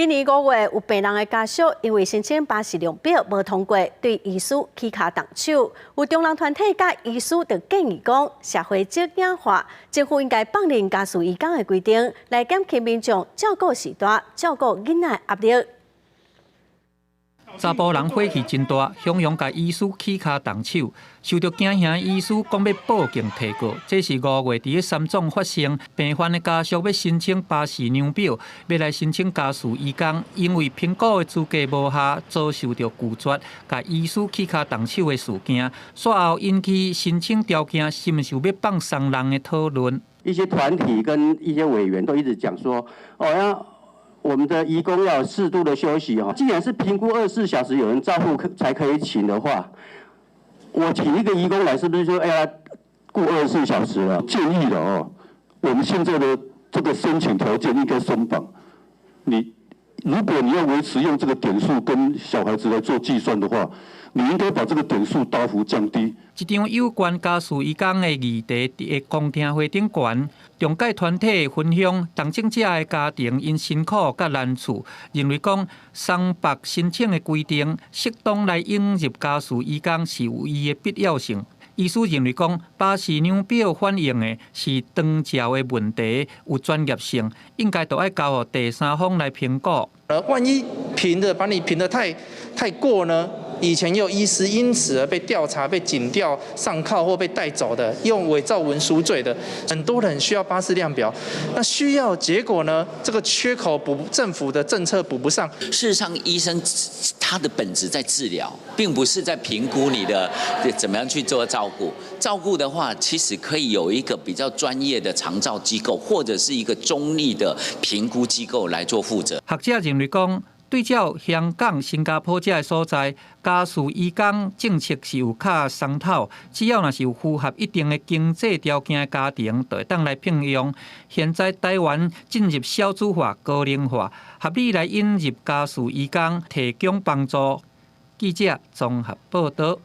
今年5月有病人的家屬因為申請巴氏量表無通過，對醫師起跤動手。有長人團體佮醫師就建議講，社會少子化，政府應該放任家事移工的規定，來減輕民眾照顧序大、照顧囡仔的壓力。查埔人火氣真大，雄雄共醫師起跤動手，受著驚嚇醫師講欲報警提告。這是5月佇咧三總發生，病患的家屬欲申請巴氏量表，欲來申請家事移工，因為評估的資格無效，遭受著拒絕，共醫師起跤動手的事件，煞後引起申請條件是毋是有欲放鬆人的討論。一些團體跟一些委員都一直講說，哦要。我們的移工要適度的休息哦。既然是評估24小時有人照顧才可以請的話，我請一個移工來，是不是說哎呀顧24小時了？建議的哦，我們現在的這個申請條件應該鬆綁。你如果你要維持用這個點數跟小孩子來做計算的話，你應該把這個點數大幅降低。這場有關家事移工的議題，佇公聽會頂懸，中介團體分享，動症者的家庭𪜶辛苦佮難處，認為講鬆縛申請的規定，適當來引入家事移工是有伊的必要性。醫師認為講，巴氏量表反映的是長照的問題，有專業性，應該都愛交予第三方來評估。萬一評的把你評得太過呢？以前有醫師因此而被調查、被檢調、上銬或被帶走的，用偽造文書罪的，很多人需要巴氏量表，那需要結果呢？這個缺口補政府的政策補不上。事實上，醫生他的本質在治療，並不是在評估你的怎麼樣去做照顧。照顧的話，其實可以有一個比較專業的長照機構，或者是一個中立的評估機構來做負責。學者認為講，對照香港、新加坡這个所在，家事移工政策是有較鬆透，只要若是有符合一定的經濟條件的家庭，就會當來聘用。現在台灣進入少子化、高齡化，合理來引入家事移工，提供幫助。記者綜合報導。